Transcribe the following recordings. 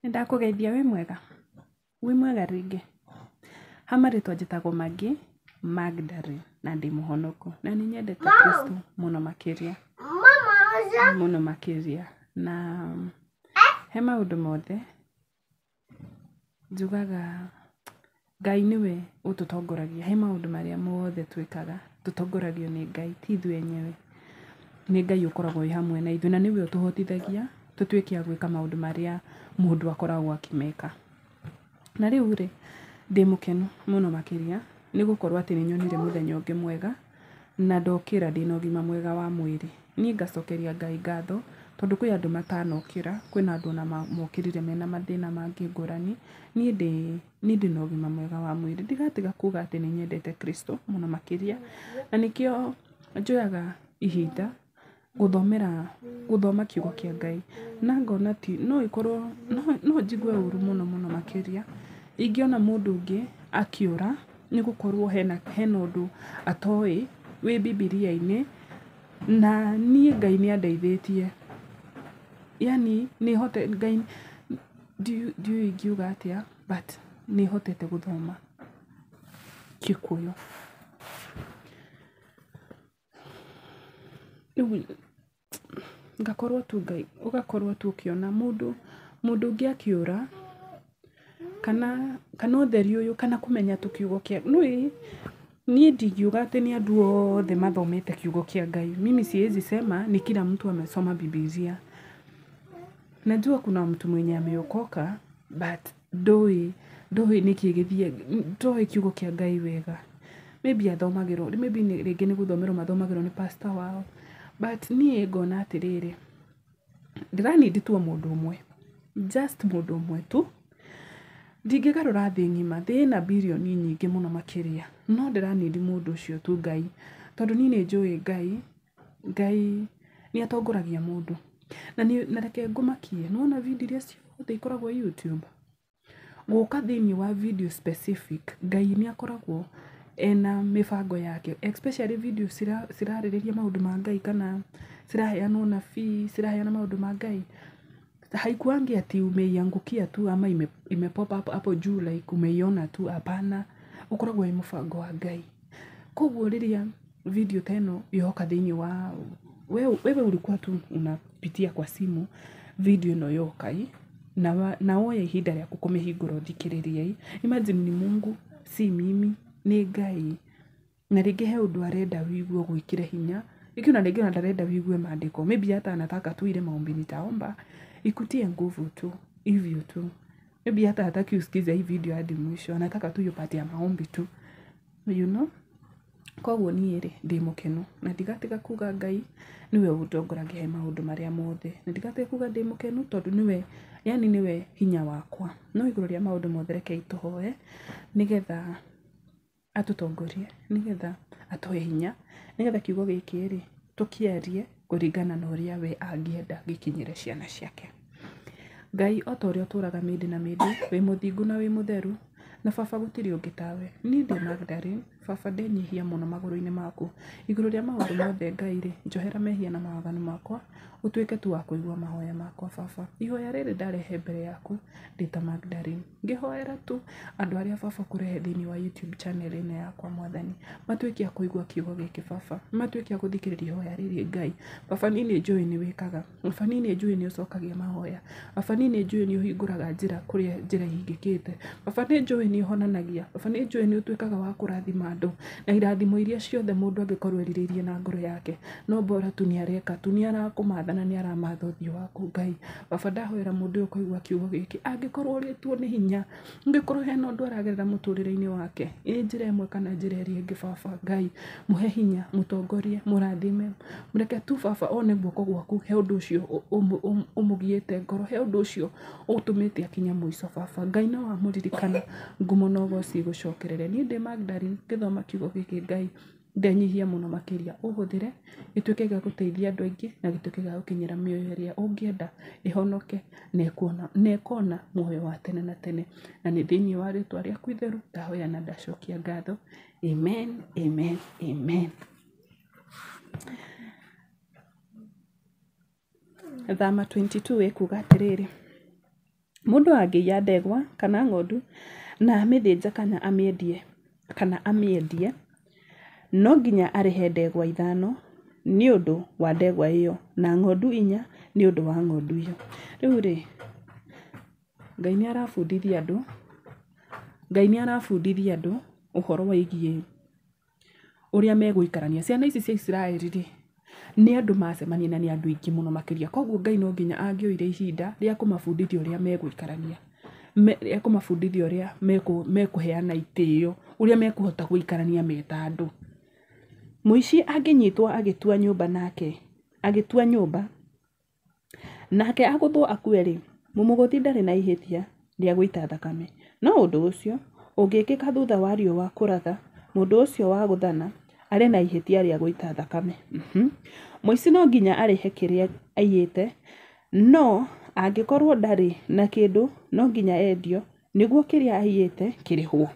Nĩndakũgeithia wĩ mwega? Wĩ mwega rĩngĩ? Ha marĩtwa njĩtagwo Maggie Magdalene na ndĩ mũhonoku na nĩ nyendete Kristo mũno makĩria, mũno makĩria. Na he maũndũ mothe njugaga Ngai nĩwe ũtũtongoragia he maũndũ marĩa mothe twĩkaga tũtongoragio nĩ Ngai ti ithuĩ enyewe. Nĩ Ngai ũkoragwo wĩ hamwe na ithuĩ na nĩwe ũtũhotithagia tũtuĩke a gwĩka maũndũ marĩa mũndũ akoragwo akĩmeka. Na rĩu rĩ, ndĩ mũkenu mũno makĩria nĩ gũkorwo atĩ nĩ nyonire mũthenya ũngĩ mwega na ndokĩra ndĩna ũgima mwega wa mwĩrĩ. Niĩ ngacokeria Ngai ngatho tondũ kwĩ andũ matanokĩra, kwĩna andũ ona mokĩrire mena mathĩna mangĩ ngũrani. Niĩ ndĩ niĩ ndĩna ũgima mwega wa mwĩrĩ. Ndigatiga kuga atĩ nĩ nyendete Kristo mũno makĩria na nĩkĩo njoyaga ihinda gũthomera gũthoma kiugo kĩa Ngai na ngona ti no ĩkorwo no njigue ũru mũno mũno makĩria ingĩona mũndũ ũngĩ akĩũra nĩ gũkorwo hena ũndũ atoĩ wĩ Bibilia-inĩ na niĩ Ngai nĩ andeithĩtie. Yani nĩ hotete Ngai ndiũĩ ingiuga atĩa but nĩ hotete gũthoma Gĩkũyũ. Rĩu ngakorwo tu Ngai ũgakorwo tu ũkĩona mũndũ mũndũ ũngĩ akĩũra kana kana ũtheri ũyũ kana kũmenya tu kiugo kĩa nĩũĩ niĩ ndingiuga atĩ nĩ andũ othe mathomete kiugo kĩa Ngai. Mimi siwezi sema ni kila mtu amesoma Bibilia. Najua kuna mtu mwenye ameokoka but ndũĩ ndũĩ nĩkĩ gĩthiaga ndoĩ kiugo kĩa Ngai wega. Maybe athomagĩrwo maybe rĩngĩ nĩ gũthomerwo mathomagĩrwo nĩ pastor wao but niĩ ngona atĩrĩrĩ, ndĩra need tu o mũndũ ũmwe, just mũndũ ũmwe tu. Ndingĩgarũra thĩ ng'ima, thĩ ĩna birioni nyingĩ mũno makĩria, no ndĩra need mũndũ ũcio tu Ngai, tondũ niĩ nĩ njũĩ Ngai, Ngai nĩ atongoragia mũndũ. Na reke ngũmakie, nĩ wona video iria ciothe ikoragwo YouTube, gũka thĩiniĩ wa video specific, Ngai nĩ akoragwo ena mĩbango yake especially video cirarĩrĩria maũndũ ma Ngai kana ciraheana ũnabii, ciraheana maũndũ ma Ngai. Haikuangi ati umeiangukia tu ama ime pop up hapo juu like umeiona tu, hapana. Ũkoragwo wĩ mũbango wa Ngai. Koguo rĩrĩa video ta ĩno yoka thĩiniĩ wa wewe ulikuwa tu unapitia kwa simu video ĩno yoka ĩ na woya ihinda rĩaku kũmĩhingũra ũthikĩrĩrie ĩ, imagine ni Mungu si mimi, nĩ Ngai. Na rĩngĩ he ũndũ arenda wigue ũgwĩkĩre hinya, rĩngĩ ona rĩngĩ ona ndarenda wigue maandĩko, maybe hata anataka tu ile maombi nitaomba ikutie nguvu tu hivyo tu. Maybe hata hataki usikize hii video hadi mwisho, anataka tu hiyo part ya maombi tu, you know. Koguo niĩ rĩ ndĩ mũkenu na ndigatiga kuga Ngai nĩwe ũndongoragia he maũndũ marĩa mothe, na ndigatiga kuga ndĩ mũkenu tondũ nĩwe yani nĩwe hinya wakwa. No igũrũ rĩa maũndũ mothe rekei tũhoe nĩgetha atũtongorie, nĩgetha atũhe hinya, nĩgetha kiugo gĩkĩ rĩ tũkĩarie kũringana na ũrĩa we angĩenda gĩkinyĩre ciana ciake. Ngai o ta ũrĩa ũtũraga mĩndĩ na mĩndĩ, wĩ mũthingu na wĩ mũtheru, na baba gũtirĩ ũngĩ tawe. Niĩ ndĩ Magdalene, baba ndenyihia mũno magũrũ-inĩ maku. Igũrũ rĩa maũndũ mothe Ngai rĩ, njohera mehia na mawaganu makwa, ũtuĩke tu wa kũigua mahoya makwa baba. Ihoya rĩrĩ ndarehe mbere yaku ndĩ ta Magdalene, ngĩhoera tu andũ arĩa baba ũkũrehe thĩiniĩ wa YouTube channel ĩno yakwa mwathani, matuĩke a kũigua kiugo gĩkĩ baba, matuĩke a gũthikĩrĩria ihoya rĩrĩ Ngai. Baba niĩ nĩ njũĩ nĩ wĩkaga, baba niĩ nĩ njũĩ nĩ ũcokagia mahoya, baba niĩ nĩ njũĩ nĩ ũhingũraga njĩra kũrĩa njĩra ihingĩkĩte, baba nĩ njũĩ nĩ ũhonanagia, baba nĩ njũĩ nĩ ũtuĩkaga wa kũrathima andũ na irathimo iria ciothe mũndũ angĩkorwo erirĩirie na ngoro yake, no bora tu nĩ areka tu, nĩ arakũmatha na nĩ aramatha ũthiũ waku Ngai. Baba ndahoera mũndũ ũyũ ũkũigua kiugo gĩkĩ, angĩkorwo orĩtwo nĩ hinya, angĩkorwo hena ũndũ aragerera mũtũrĩre-inĩ wake, ĩ njĩra ĩmwe kana njĩra ĩrĩa ĩngĩ baba Ngai, mũhe hinya, mũtongorie, mũrathime, reke tu baba one guoko gwaku he ũndũ ũcio ũmũgiĩte ngoro, he ũndũ ũcio ũtũmĩte akinye mũico baba. Ngai no wamũririkana, ngumo na ũgoci igũcokerere. Niĩ ndĩ Magdalene ngĩthoma kiugo gĩkĩ Ngai ndenyihia mũno makĩria, ũhũthĩre gĩtuĩke gĩa gũteithia andũ aingĩ na gĩtuĩke gĩa gũkinyĩra mĩoyo ĩrĩa ũngĩenda ĩhonoke na ĩkona muoyo wa tene na tene. Na nĩ thĩiniĩ wa rĩtwa rĩaku itheru ndahoya na ndacokia ngatho. Amen, amen, amen. Thama 22 ĩkuga atĩrĩrĩ, Mũndũ angĩiya ndegwa kana ng'ondu na amĩthĩnje kana amĩendie, no nginya arĩhe ndegwa ithano nĩ ũndũ wa ndegwa ĩyo na ng'ondu inya nĩ ũndũ wa ng'ondu ĩyo. Rĩu rĩ, Ngai nĩ arabundithia andũ, Ngai nĩ arabundithia andũ ũhoro wĩgiĩ ũrĩa megũikarania. Ciana ici cia Isiraeli rĩ, nĩ andũ macemania na nĩ andũ aingĩ mũno makĩria. Koguo Ngai no nginya angĩoire ihinda rĩa kũmabundithia ũrĩa megũikarania, rĩa kũmabundithia ũrĩa mekũheana itĩo, ũrĩa mekũhota gũikarania me ta andũ. Mũici angĩnyitwo agĩtua nyũmba nake, agĩtua nyũmba nake agũthwo akue-rĩ, mũmũgũthi ndarĩ na ihĩtia rĩa gũita thakame, no ũndũ ũcio ũngĩkĩka thutha wa riũa kũratha, mũndũ ũcio wagũthana arĩ na ihĩtia rĩa gũita thakame. Mũici no nginya arĩhe kĩrĩa aiyĩte, no angĩkorũo ndarĩ na kĩndũ no nginya endio nĩguo kĩrĩa aiyĩte kĩrĩhwo.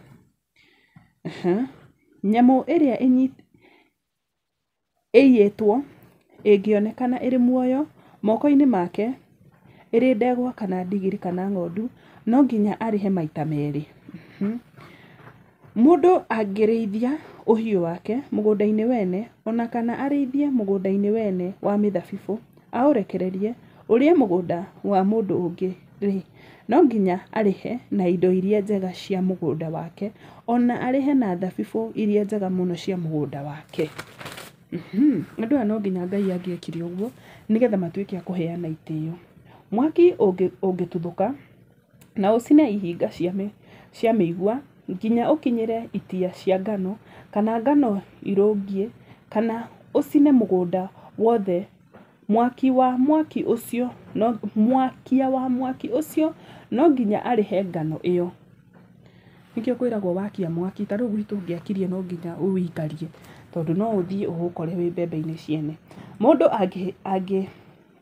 Nyamũ ĩrĩa ĩiyĩtwo ĩngĩoneka ĩrĩ muoyo moko-inĩ make, ĩrĩ ndegwa kana ndigiri kana ng'ondu, no nginya arĩhe maita merĩ. Mũndũ angĩrĩithia ũhiũ wake mũgũnda-inĩ wene, o na kana arĩithie mũgũnda-inĩ wene wa mĩthabibũ, aũrekererie ũrĩe mũgũnda wa mũndũ ũngĩ-rĩ, no nginya arĩhe na indo iria njega cia mũgũnda wake, o na arĩhe na thabibũ iria njega mũno cia mũgũnda wake. Andũ aya no nginya Ngai angĩekire ũguo, nĩgetha matuĩke a kũheana itĩo. Mwaki ũngĩtuthũka na ũcine ihinga cia mĩigua nginya ũkinyĩre itĩa cia ngano, kana ngano ĩrũngiĩ, kana ũcine mũgũnda wothe, mwakia wa mwaki ũcio no mwakia wa mwaki ũcio no nginya arĩhe ngano ĩyo. Nĩkĩo kwĩragwo wakia mwaki, ta rĩu gwitũ ũngĩakirie no nginya ũwũikarie tondũ no ũthiĩ ũũkore wĩ mbembe-inĩ ciene. Mũndũ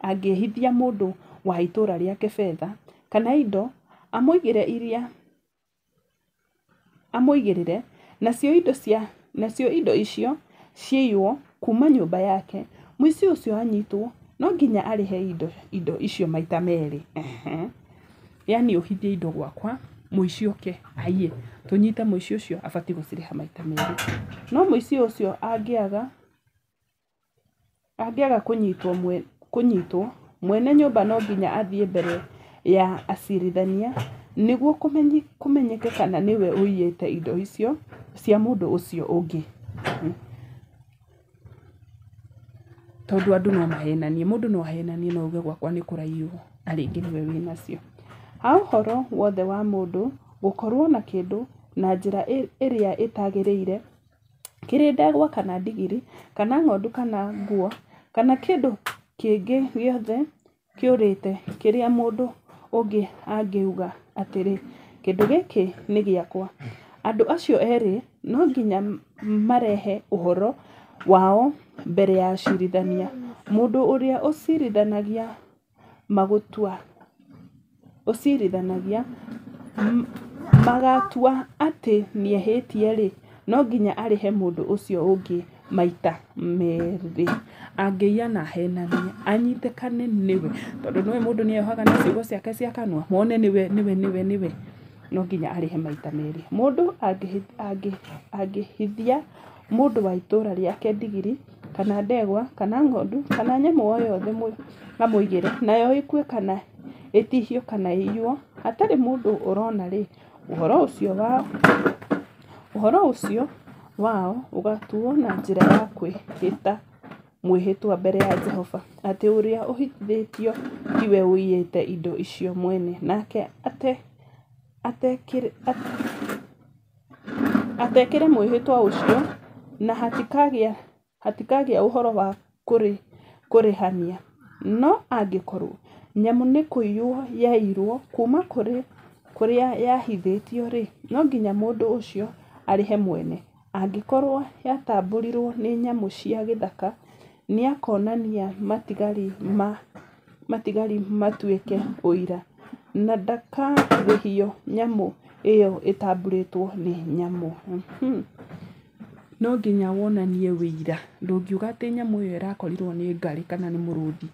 angĩhithia mũndũ wa itũũra rĩake betha kana indo, amũigĩre iria amũigĩrĩre, nacio indo cia nacio indo icio ciiywo kuuma nyũmba yake, mũici ũcio anyitwo no nginya arĩhe indo icio maita merĩ. Yaani ũhithe indo gwakwa, mũici oke aiye, tũnyite mũici ũcio abatiĩ gũcirĩha maita merĩ. No mũici ũcio angĩaga angĩaga kũnyitwo, mwene nyũmba no nginya athiĩ mbere ya acirithania nĩguo kũmenyeke kana nĩwe ũiyĩte indo icio cia mũndũ ũcio ũngĩ. Tondũ andũ no mahenanie, mũndũ no ahenanie no auge gwakwa nĩ kũraiywo na rĩngĩ nĩwe wĩnacio. Ha ũhoro wothe wa mũndũ gũkorũo na kĩndũ na njĩra ĩrĩa ĩtagĩrĩire, kĩrĩ ndegwa kana ndigiri kana ng'ondu kana nguo kana kĩndũ kĩngĩ gĩothe kĩũrĩte kĩrĩa mũndũ ũngĩ angiuga atĩrĩ, 'Kĩndũ gĩkĩ nĩ gĩakwa,' andũ acio eerĩ no nginya marehe ũhoro wao mbere ya acirithania. Mũndũ ũrĩa ũciirithanagia magũtua ũciirithanagia magatua atĩ nĩehĩtie-rĩ, no nginya arĩhe mũndũ ũcio ũngĩ maita merĩ. Angĩiya na ahenanie, anyitĩkane nĩwe, tondũ nĩũĩ mũndũ nĩ eyohaga na ciugo ciake cia kanua, mone nĩwe nĩwe nĩwe nĩwe, no nginya arĩhe maita merĩ. Mũndũ angĩhithia mũndũ wa itũũra rĩake ndigiri kana ndegwa kana ng'ondu kana nyamũ o yothe amũigĩre, nayo ĩkue kana ĩtihio kana ĩiywo hatarĩ mũndũ ũrona-rĩ, ũhoro ũcio wao ũgaatuwo na njĩra ya kwĩhĩta mwĩhĩtwa mbere ya Jehova atĩ ũrĩa ũhithĩtio tiwe ũiyĩte indo icio mwene, nake etĩkĩre mwĩhĩtwa ũcio, na hatikagĩa ũhoro wa kũrĩhania. No angĩkorũo nyamũ nĩ kũiywo yaiyirũo kuuma kũrĩa yahithĩtwo-rĩ, no nginya mũndũ ũcio arĩhe mwene. Angĩkorũo yatamburirũo nĩ nyamũ cia gĩthaka, nĩakonania matigari ma matigari matuĩke ũira, na ndakarĩhio nyamũ ĩyo ĩtamburĩtwo nĩ nyamũ. No nginya wonanie ũira, ndũngiuga atĩ nyamũ ĩyo ĩrakorirwo nĩ ngarĩ kana nĩ mũrũthi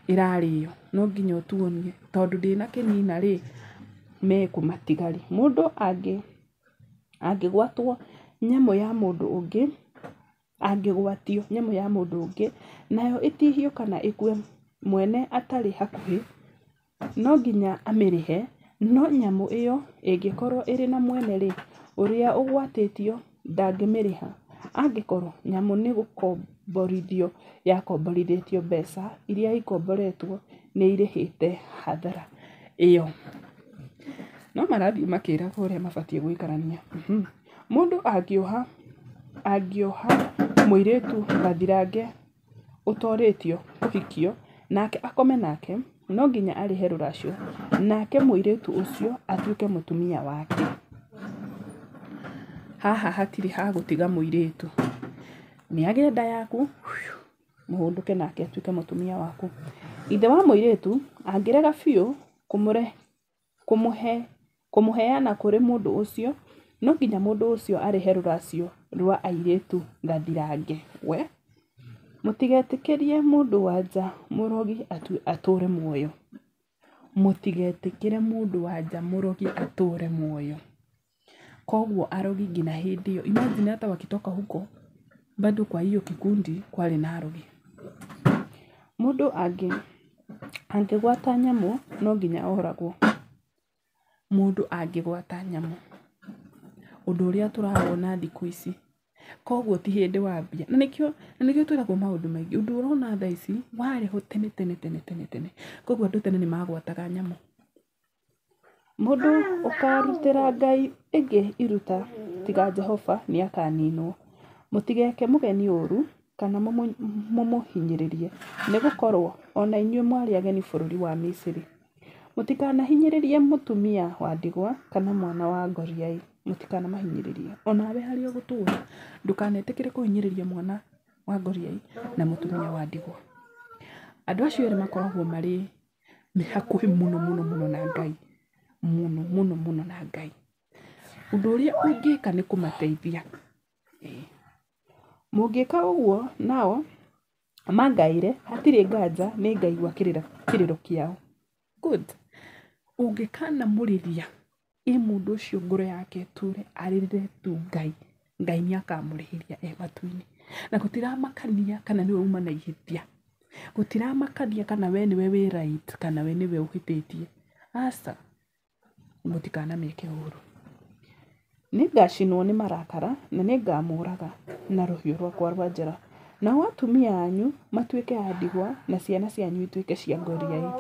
ĩrarĩo, no nginya ũtuonie tondũ ndĩnakĩnina rĩ, mekũ matigari. Mũndũ angĩgwatwo nyamũ ya mũndũ ũngĩ, angĩgwatio nyamũ ya mũndũ ũngĩ, nayo ĩtihio kana ĩkue mwene atarĩ hakuhĩ, no nginya amĩrĩhe, no nyamũ ĩyo ĩngĩkorũo ĩrĩ na mwene-rĩ, ũrĩa ũgwatĩtio ndangĩmĩrĩha. Angĩkorũo nyamũ nĩ gũkomborithio yakomborithĩtio, mbeca iria ĩkomboretwo nĩ irĩhĩte hathara ĩyo. No marathiĩ makĩragwo ũrĩa mabatiĩ gũikarania. Mũndũ angĩoha angĩoha mũirĩtu gathirange ũtorĩtio kũhikio, nake akome nake, no nginya arĩhe rũracio, nake mũirĩtu ũcio atuĩke mũtumia wake. Haha hatirĩ ha gũtiga mũirĩtu. Nĩ agĩe nda yaku, mũhũndũke nake atuĩke mũtumia waku. Ithe wa mũirĩtu angĩrega biũ kũmũhe kũmũheana kũrĩ mũndũ ũcio, no nginya mũndũ ũcio arĩhe rũracio rwa airĩtu gathirange. We mũtigetĩkĩrie mũndũ-wa-nja mũrogi atũũre muoyo. Mũtigetĩkĩre mũndũ-wa-nja mũrogi atũũre muoyo. Koguo arogi nginya hĩndĩ ĩyo, imagine hata wakitoka huko bado kwa hiyo kikundi kwarĩ na arogi. Mũndũ angĩgwata nyamũ no nginya oragwo. Mũndũ angĩgwata nyamũ. Ũndũ ũrĩa tũrawona thikũ ici. Koguo ti hĩndĩ wambia. Na nĩkĩo twĩragwo maũndũ maingĩ. Ũndũ ũrona thaa ici warĩ ho tene tene tene tene tene. Koguo andũ tene nĩ magwataga nyamũ. Mũndũ ũkaarutĩra ngai ĩngĩ iruta tiga Jehova nĩakaninwo. Mũtigeke mũgeni ũũru kana mũmũhinyĩrĩrie, nĩgũkorwo o na inyuĩ mwarĩ ageni bũrũri wa Misiri. Mũtikanahinyĩrĩrie mũtumia wa ndigwa kana mwana wa ngoriai, mũtikanamahinyĩrĩrie. O nawe harĩa ũgũtũũra ndũkanetĩkĩre kũhinyĩrĩria mwana wa ngoriai na mũtumia wa ndigwa. Andũ acio erĩ makoragwo marĩ hakuhĩ mũno mũno mũno na Ngai, mũno mũno mũno na Ngai. Ũndũ ũrĩa ũngĩka nĩ kũmateithia. Mũngĩka ũguo nao mangaĩre, hatirĩ nganja nĩ ngaigua kĩrĩro kĩao. Good. Ũngĩkanamũrĩria ĩ mũndũ ũcio ngoro yake ĩture arĩrĩre tu Ngai, Ngai nĩ akamũrĩhĩria e matu-inĩ. Na gũtiramakania kana nĩwe uma na ihĩtia, gũtiramakania kana we nĩwe wĩ right kana we nĩwe ũhĩtĩtie, aca, mũtikanameke ũru. Nĩngacinwo nĩ marakara, na nĩngamũũraga na rũhiũ rwakwa rwa njora, nao atumia anyu matuĩke a ndigwa, na ciana cianyu ituĩke cia ngoriai.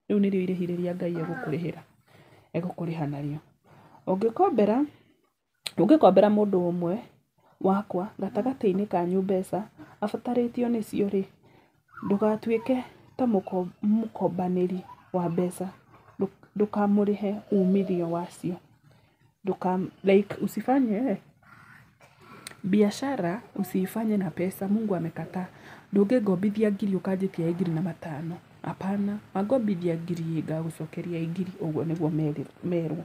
Rĩu nĩrĩo irĩhi rĩrĩa Ngai egũkũrĩhĩra, egũkũrĩha narĩo. Ũngĩkombera ũngĩkombera mũndũ ũmwe wakwa gatagatĩ-inĩ kanyu mbeca abatarĩtio nĩcio-rĩ, ndũgatuĩke ta mũkombanĩri wa mbeca, ndũkamũrĩhe uumithio wacio. Like usifanye biashara usiifanye na pesa. Mungu amekataa. Ndũngĩngombithia ngiri ũkanjĩtia ngiri na matano. Hapana, wangombithia ngiri ngagũcokeria ngiri ũguo nĩguo merwo.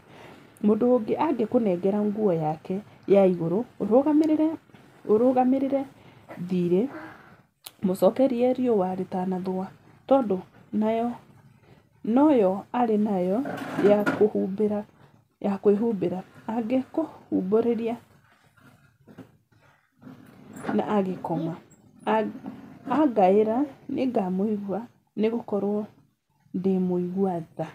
Mũndũ ũngĩ angĩkũnengera nguo yake ya igũrũ ũrũgamĩrĩre ũrũgamĩrĩre thiirĩ, mũcokerie riũa rĩtanathũa, tondũ nayo noyo arĩ nayo ya kwĩhumbĩra angĩkũhumbũria na agĩkoma. Angaĩra nĩngamũigua, nĩgũkorwo ndĩ mũigua tha.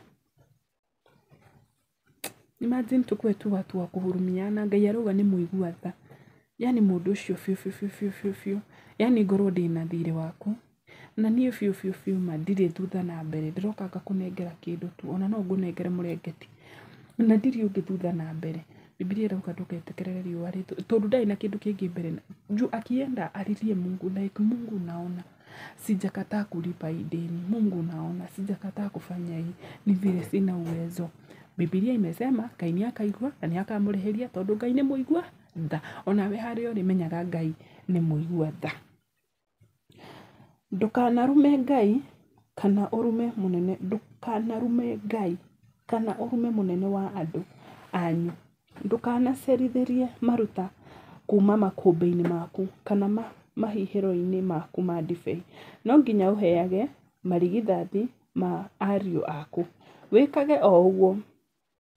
Imagine tukue tu watu wa kuhurumiana. Ngai arauga nĩ mũigua tha. Yani mũndũ ũcio biũ biũ biũ biũ biũ biũ, yani ngorwo ndĩna thirĩ waku na niĩ biũ biũ biũ ma ndirĩ thutha na mbere, ndĩroka ngakũnengera kĩndũ tu, ona no ngũnengere mũrengeti na ndirĩ ũngĩ thutha na mbere. Biblia ĩrauga ndũgetĩkĩre riũa rĩthũe tondũ ndarĩ na kĩndũ kĩngĩ mbere juu akienda alilie Mungu like Mungu naona sijakataa kulipa hii deni, Mungu naona sijakataa kufanya hii, ni vile sina uwezo. Biblia imesema Ngai nĩ akaigua na nĩ akamũrĩhĩria tondũ Ngai nĩ mũigua tha. Onawe harĩa ũrĩ menyaga Ngai nĩ mũigua tha. Ndũkanarume Ngai kana ũrume mũnene ndũkanarume Ngai kana ũrume mũnene wa andũ anyu. Ndũkanacerithĩrie maruta kuuma makũmbĩ-inĩ maku kana mahihĩro-inĩ maku ma ndibei. No nginya ũheage marigithathi ma ariũ aku. Wĩkage o ũguo.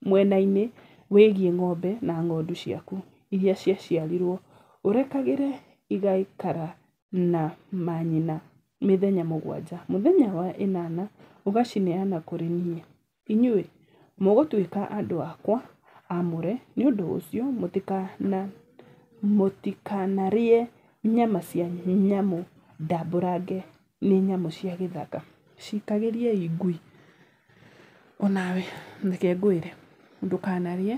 Mwena-inĩ wĩgiĩ ng'ombe na ng'ondu ciaku iria ciaciarirũo, ũrekagĩre igaikara na manyina mĩthenya mũgwanja, mũthenya wa ĩnana ũgacineana kũrĩ niĩ. Inyuĩ mũgũtuĩka andũ akwa aamũre; nĩ ũndũ ũcio mũtikanarĩe nyama cia nyamũ ndambũrange nĩ nyamũ cia gĩthaka. Ciikagĩriei ngui. O nawe reke ngwĩre, ndũkanarĩe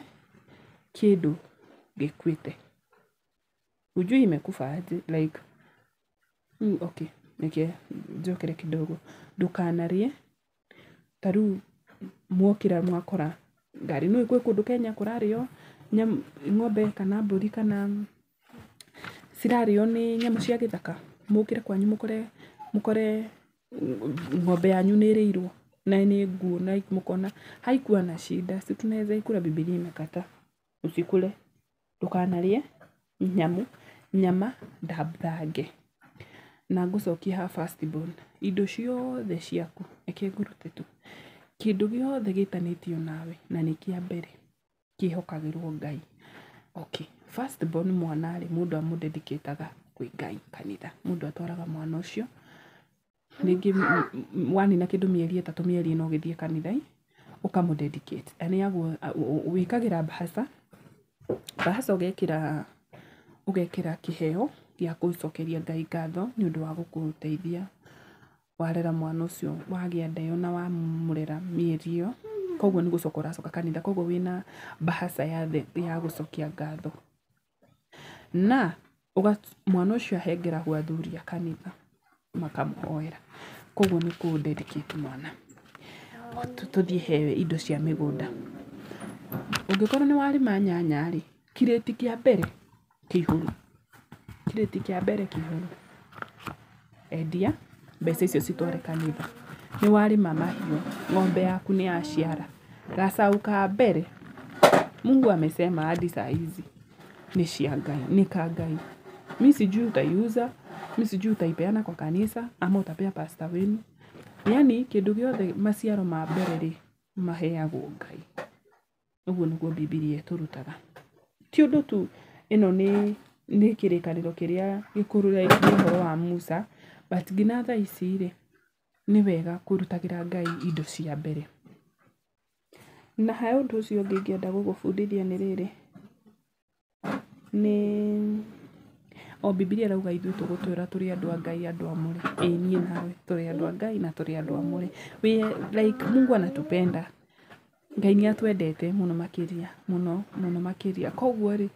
kĩndũ gĩkuĩte. Hujui imekufa aje like okay, reke njokere kidogo. Ndũkanarĩe, ta rĩu mwokĩra mwakora ngari, nĩũĩ gwĩ kũndũ Kenya kũrarĩo ng'ombe kana mbũri kana cirarĩo nĩ nyamũ cia gĩthaka, mũkĩre kwanyu mũkore mũkore ng'ombe yanyu nĩ ĩrĩirwo na nĩ nguũ na mũkona haikuwa na shida, si tunaweza ikula, Bibilia imekataa usikule. Ndũkanarĩe nyamũ nyama ndamburange. Na ngũcokie ha first born, indo ciothe ciaku, reke ngũrute tu, kĩndũ gĩothe gĩtanĩtio nawe na nĩ kĩa mbere kĩhokagĩrwo Ngai. Okay, first born mwana rĩ, mũndũ amũ dedicate aga kwĩ Ngai kanitha. Mũndũ atwaraga mwana ũcio, rĩngĩ wanina kĩndũ mĩeri 3 mĩeri 4 ũgĩthiĩ kanitha ũkamũ dedicate. Aneagwo, wĩkagĩra mbahaca, mbahaca ũgekĩra ũgekĩra kĩheo gĩa gũcokeria Ngai ngatho nĩ ũndũ wa gũkũteithia warera mwana ũcio wagĩa nda ĩyo na wamũrera mĩeri ĩyo, koguo nĩ gũcoka ũracoka kanitha, koguo wĩna mbahaca ya gũcokia ngatho. Na mwana ũcio ahengeragwo athuri a kanitha makamũhoera, koguo nĩ kũ dedicate mwana. Tũthiĩ he indo cia mĩgũnda. Ũngĩkorwo nĩ warĩma nyanya rĩ, kirĩti kĩa mbere kĩihũru, kirĩti kĩa mbere kĩihũru, endia mbeca icio citware kanitha. Nĩ warĩma mahiũ, ng'ombe yaku nĩ yaciara, gacaũ ka mbere, Mungu amesema hadi saa hizi nĩ cia Ngai, nĩ ka Ngai. Mi sijui utaiuza, mi sijui utaipeana kwa kanisa ama utapea pastor wenu. Yani kĩndũ gĩothe maciaro ma mbere rĩ, maheagwo Ngai. Ũguo nĩguo Bibilia ĩtũrutaga. Ti ũndũ tu ĩno nĩ kĩrĩkanĩro kĩrĩa gĩkũrũ like nĩ ũhoro wa Musa, but nginya thaa ici rĩ, nĩ wega kũrutagĩra Ngai indo cia mbere. Na he ũndũ ũcio ũngĩ ingĩenda gũgũbundithia nĩ rĩrĩ, nĩ o Bibilia ĩrauga ithuĩ tũgũtũra tũrĩ andũ a Ngai andũ amũre. Ĩĩ niĩ nawe tũrĩ andũ a Ngai na tũrĩ andũ amũre. We like Mungu anatupenda. Ngai nĩ atwendete mũno makĩria, mũno mũno makĩria. Koguo rĩ,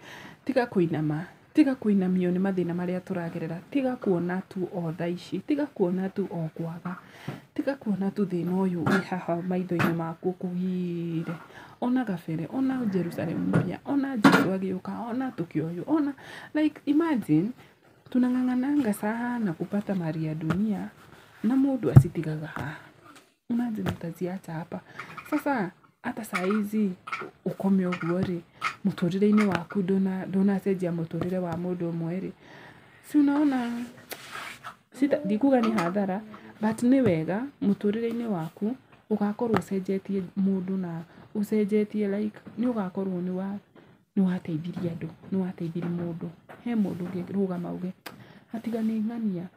tiga kũinama, tiga kũinamio nĩ mathĩna marĩa tũragerera, tiga kuona tu o thaa ici, tiga kuona tu o kwaga, tiga kuona tu thĩna ũyũ wĩ haha maitho-inĩ maku ũkũgire. Ona gabere, ona Jerusalem mpya, ona Jesu agĩũka, ona tukio ũyũ, ona like imagine tunang'ang'ananga sana kupata mali ya dunia na mũndũ acitigaga haha. Imagine utaziacha hapa. Sasa hata saa hizi ũkome ũguo rĩ, mũtũrĩre-inĩ waku ndũnacenjia mũtũrĩre wa mũndũ ũmwe rĩ, si unaona, ndikuga nĩ hathara, but nĩ wega mũtũrĩre-inĩ waku ũgakorwo ũcenjetie mũndũ na ũcenjetie like nĩ ũgakorwo nĩ wateithirie andũ, nĩ wateithirie mũndũ. He mũndũ ũngĩrũgama auge atiga nĩ ng'ania.